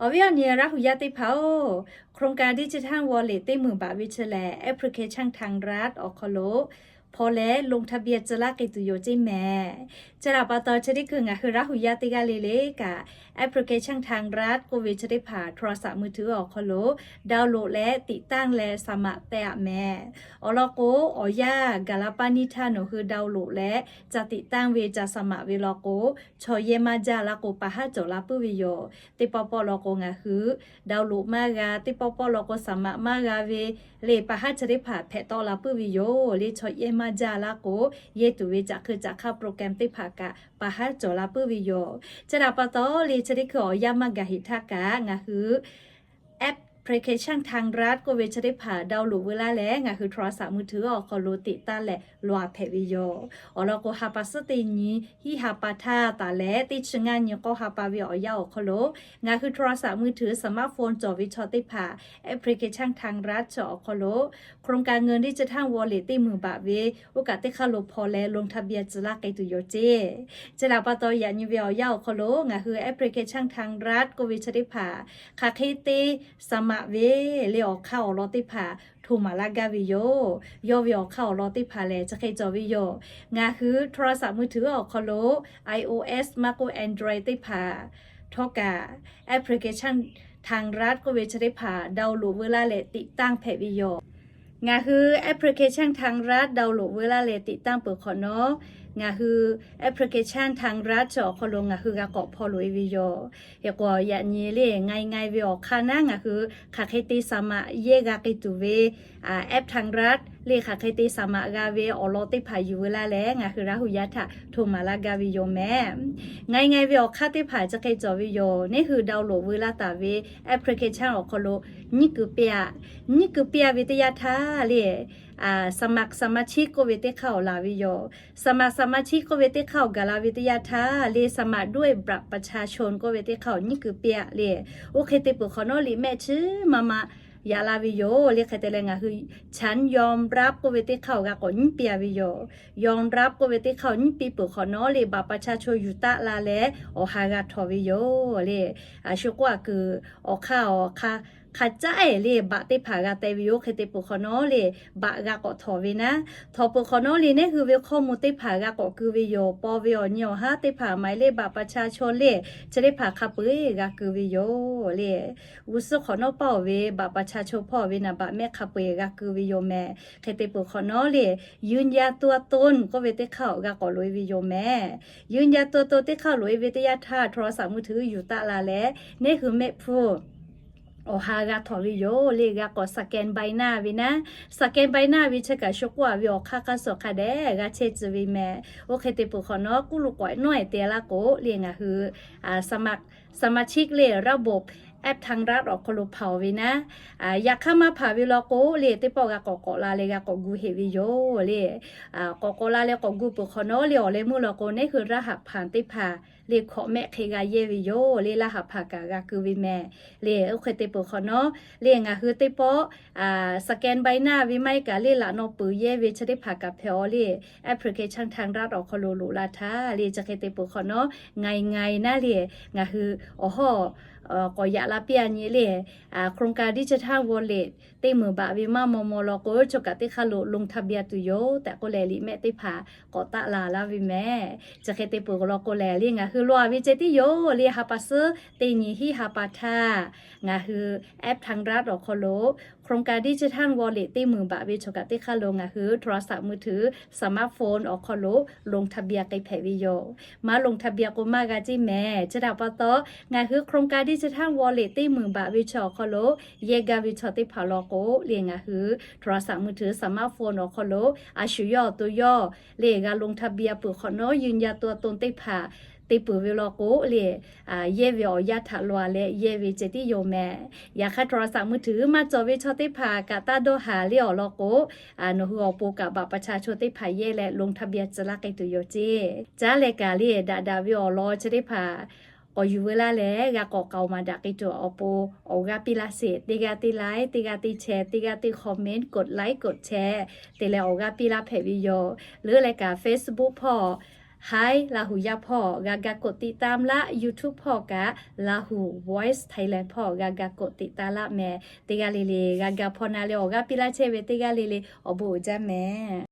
Awˬ viˉ awˬ nyi Laˇ huˍ yaˇ teˇ hpaˍ-oˬ, โครงการดิจิทัลวอลเล็ต teˇ meunˍ baꞈ ve chi lehˬ แอปพลิเคชันทางรัฐ awˬ hk'aw lo hpaw leh ลงทะเบียน tcuh laˇ k'ai tuˬ yoˬ ceˇ mehˍ. Chi htaꞈ pa taw, chi teˇ hkui ngaˬ hui Laˇ huˍ yaˇ teˇ g'aˇ le le kaꞈ แอปพลิเคชันทางรัฐ k'oˆ ve chi teˇ hpaˍ โทรศัพท์มือถือ awˬ hk'aw lo download leh ติดตั้ง leh สมัคร teh aꞈ mehˍ. Awˬ lawn k'o, awˬ yanˇ gaˬ la paˇ nyi htaˇ nawˬ hui download leh ca ติดตั้ง ve ca สมัคร ve law k'o, chaw yehˇ maˇ jaˇ laˇ k'o, pa haˉ cawˬ la puiˉ ve yoˬ. Teˇ pawˆ pawˆ law k'o ngaˬ hui download maˇ g'a, teˇ pawˆ pawˆ law k'o สมัคร maˇ g'a ve le, pa haˉ chi teˇ hpaˍ hpehꞈ tawˆ la puiˉ ve yoˬ le. Chaw yehˇ maˇ jaˇ laˇ k'o, yehˇ tuˬ ve caꞈ hk'e caꞈ hk'aˇ program teˇ hpaˍ kaꞈ pa haˉ cawˬ la puiˉ ve yoˬ. Chi htaꞈ pa taw le, chi teˇ hkui awˬ yanˇ maˇ gaˬ heˍ htaˇ kaꞈ ngaˬ hui แอปพลิเคชันทางรัฐ k'oˆ ve chi teˇ hpaˍ download veu laˇ leh, ngaˬ hui โทรศัพท์มือถือ awˬ hk'aw lo ติดตั้ง leh lawˬ a hpehꞈ ve yoˬ. Awˬ lawn k'o, ha pa suhˉ teˇ nyi hiˉ ha pa htaˇ taˍ leh teˇ chi ngaˇ nyi k'awˇ ha pa ve awˬ yanˇ awˬ hk'aw lo ngaˬ hui โทรศัพท์มือถือ สมาร์ทโฟน cawˬ ve chaw teˇ hpaˍ แอปพลิเคชันทางรัฐ chi awˬ hk'aw lo โครงการเงินดิจิทัลวอลเล็ต teˇ meunˍ baꞈ ve oˇ kaꞈ teˇ hk'aˇ lo hpaw leh ลงทะเบียน tcuh laˇ k'ai tuˬ yoˬ ceˇ. Chi htaꞈ pa taw, yaꞈ nyi ve awˬ yanˇ awˬ hk'aw lo ngaˬ hui แอปพลิเคชันทางรัฐ k'oˆ ve chi teˇ hpaˍ hk'aˬ hk'e te สมัคร ve le, awˬ hk'aˇ awˬ lawn teˇ hpaˍ hto maˍ laˇ gaˇ ve yoˬ. Yawˇ ve awˬ hk'aˇ awˬ lawn teˇ hpaˍ lehˬ, chi hk'e cawˬ ve yoˬ. Ngaˬ hui โทรศัพท์มือถือ awˬ hk'aw lo iOS maˇ k'oˆ Android teˇ hpaˍ htawˇ kaꞈ แอปพลิเคชันทางรัฐ k'oˆ ve chi teˇ hpaˍ download veu laˇ leh ติดตั้ง hpehꞈ ve yoˬ. Ngaˬ hui แอปพลิเคชันทางรัฐ download veu laˇ leh ติดตั้ง peuˬ hk'awꞈ nawˉ, ngaˬ hui แอปพลิเคชันทางรัฐ chi awˬ hk'aw lo ngaˬ hui g'a k'awꞈ hpaw loꞈ e ve yoˬ. Hk'e k'o, yaꞈ nyi le, ง่ายๆ ve awˬ hk'aˇ naˉ ngaˬ hui hk'aˬ hk'e te สมัคร yehˇ g'a k'ai tuˬ ve แอปทางรัฐ le, hk'aˬ hk'e te สมัคร g'a ve awˬ lawn teˇ hpaˍ yuˬ veu laˇ leh ngaˬ hui Laˇ huˍ yaˇ htaꞈ hto maˍ laˇ gaˇ ve yoˬ mehˍ. ง่ายๆ ve awˬ hk'aˇ teˇ hpaˍ chi hk'e cawˬ ve yoˬ. Neˇ hui download veu laˇ taˍ ve แอปพลิเคชัน awˬ hk'aw lo nyiˉ keu piˇ aꞈ, nyiˉ keu piˇ aꞈ ve teˇ yanˇ htaˇ le, สมัครสมาชิก k'oˆ ve teˇ hk'aˇ awˬ laˬ ve yoˬ. สมัครสมาชิก k'oˆ ve teˇ hk'aˇ awˬ gaˬ la ve teˇ yanˇ htaˇ le, สมัครด้วยบัตรประชาชน k'oˆ ve teˇ hk'aˇ awˬ nyiˉ keu piˇ aꞈ le. Oˇ hk'e te peuˬ hk'awꞈ nawˉ, liꞈ mehˆ chi maˇ maˇ yaꞈ la ve yoˬ le. Hk'e te leh ngaˬ hui ฉันยอมรับ k'oˆ ve teˇ hk'aˇ awˬ g'a k'awꞈ nyiˉ piˇ aꞈ ve yoˬ. ยอมรับ k'oˆ ve teˇ hk'aˇ awˬ nyiˉ piˇ peuˬ hk'awꞈ nawˉ le, บัตรประชาชน yuˬ taˆ la leh awˬ ha g'a htawnˍ ve yoˬ le. A shu k'oˆ aꞈ kuiˬ, awˬ hk'aˇ awˬ hk'aˇ hk'a caˉ eˬ le, บัตร teˇ hpaˍ g'a teh ve yoˬ. Hk'e te peuˬ hk'awꞈ nawˉ le, บัตร g'a k'awꞈ htawnˍ ve naˉ, htawnˍ peuˬ hk'awꞈ nawˉ le, neˇ hui ve ข้อมูล teˇ hpaˍ g'a k'awꞈ keu ve yoˬ. Paw ve awˬ nyi awˬ haˉ teˇ hpaˍ หมายเลขบัตรประชาชน le, chi teˇ hpaˍ hk'a peu eˬ g'a keu ve yoˬ le. G'uˇ suhˉ hk'awꞈ nawˉ paˇ oˬ ve บัตรประชาชน hpawˇ ve naˍ baꞈ mehˆ hk'a peu eˬ g'a keu ve yoˬ mehˍ. Hk'e te peuˬ hk'awꞈ nawˉ le, ยืนยันตัวตน k'oˆ ve teˇ hk'aˇ awˬ g'a k'awꞈ loꞈ e ve yoˬ mehˍ. ยืนยันตัวตน teˇ hk'aˇ loꞈ e ve teˇ yanˇ htaˇ โทรศัพท์มือถือ yuˬ taˆ la leh, neˇ hui mehˆ hpu awˬ ha g'a htawnˍ ve yoˬ le. G'a k'awꞈ สแกนใบหน้า ve naˉ, สแกนใบหน้า ve chi kaꞈ shu k'oˆ aꞈ ve awˬ hk'aˇ hk'aˇ suh hk'a dehꞈ g'a chehˇ tcuh ve mehˍ. Oˇ hk'e te peuˬ hk'awꞈ nawˉ, kuˇ lo k'awꞈ nawˉ eˬ te laˇ k'o le, ngaˬ hui สมัครสมาชิก le, ระบบ แอปทางรัฐ awˬ hk'aw lo hpanˍ ve naˉ, yaꞈ hk'aˇ maˇ hpanˍ ve law k'o le, teˇ pawˆ g'a k'awꞈ k'awꞈ la leh g'a k'awꞈ gu heꞈ ve yoˬ le. K'awꞈ k'awꞈ la leh k'awꞈ gu peuˬ hk'awꞈ nawˉ le, awˬ leh meuˇ law k'o, neˇ hui รหัสผ่าน teˇ hpaˍ le, hkawꞈ mehˆ hk'e g'a yehˇ ve yoˬ le. รหัสผ่าน kaꞈ g'a keu ve mehˍ le. Oˇ hk'e te peuˬ hk'awꞈ nawˉ le, ngaˬ hui teˇ pawˆ สแกนใบหน้า ve maˇ heˆ kaꞈ le, laꞈ naw peuˬ yehˇ ve chi teˇ hpaˍ kaꞈ hpehꞈ aw le, แอปพลิเคชันทางรัฐ awˬ hk'aw lo loꞈ la htaˇ le, chi hk'e te peuˬ hk'awꞈ nawˉ, ง่ายๆ naˉ le, ngaˬ hui awˬ hawˉ k'awꞈ yaꞈ la piˇ aꞈ nyi le, โครงการดิจิทัลวอลเล็ต teˇ meunˍ baꞈ ve maˇ maw maw law k'o, chaw kaꞈ teˇ hk'aˇ lo ลงทะเบียน tuˬ yoˬ tehꞈ k'oˆ leh, liꞈ mehˆ teˇ hpaˍ k'awꞈ taˆ la laˇ ve mehˍ. Chi hk'e te peuˬ law k'o lehˬ le, ngaˬ hui law aꞈ ve ceh tiˉ yoˬ le. Ha pa suhˉ teˇ nyi hiˉ ha pa htaˇ, ngaˬ hui แอปทางรัฐ awˬ hk'aw lo โครงการดิจิทัลวอลเล็ต teˇ meunˍ baꞈ ve chaw kaꞈ teˇ hk'aˇ lo ngaˬ hui โทรศัพท์มือถือ สมาร์ทโฟน awˬ hk'aw lo ลงทะเบียน k'ai hpehꞈ ve yoˬ. Maˇ ลงทะเบียน k'o maˇ g'a ceˇ mehˍ. Chi htaꞈ pa taw, ngaˬ hui โครงการดิจิทัลวอลเล็ต teˇ meunˍ baꞈ ve chaw awˬ hk'aw lo yehˇ gaˇ ve chaw teˇ hpaˍ law k'o le, ngaˬ hui โทรศัพท์มือถือ สมาร์ทโฟน awˬ hk'aw lo a shu yawˇ awˬ to yawˇ le g'a ลงทะเบียน peuˬ hk'awꞈ nawˉ, ยืนยันตัวตน teˇ hpaˍ te peuˬ ve law k'o le, yehˇ ve awˬ yanˇ htaꞈ law leh yehˇ ve ceh tiˉ yoˬ mehˍ. Yaꞈ hk'aˇ โทรศัพท์มือถือ maˇ cawˬ ve chaw teˇ hpaˍ kaꞈ taˇ dawˇ haˍ le awˬ lawn k'o, nawˬ hui awˬ pon kaꞈ บัตรประชาชน teˇ hpaˍ yehˇ leh ลงทะเบียน tcuh laˇ k'ai tuˬ yoˬ ceˇ. Caˉ leh kaꞈ le, daꞈ daꞈ ve awˬ lawn chi teˇ hpaˍ k'awꞈ yuˬ veu laˇ leh, g'a k'awꞈ k'aoˍ maˍ daꞈ k'ai tuˬ awˬ pon awˬ g'aˇ piˇ laˇ sheˍ. Teˇ g'aˇ teˇ like, teˇ g'aˇ teˇ share, teˇ g'aˇ teˇ comment, กดไลค์ กดแชร์ te leh awˬ g'aˇ piˇ laˇ hpehꞈ ve yoˬ. Leuˉ leh kaꞈ Facebook hpawˇ Hi Lahu yaˇ hpawˇ g'a ga กดติดตาม laˇ, YouTube hpawˇ kaꞈ Lahu Voice Thailand hpawˇ g'a ga กดติดตาม laˇ mehˍ. Teˇ g'aˇ le le g'a ga hpawˇ na leh awˬ g'aˇ piˇ laˇ chehˇ ve teˇ g'aˇ le le awˬ bon uiˍ jaˇ mehˍ.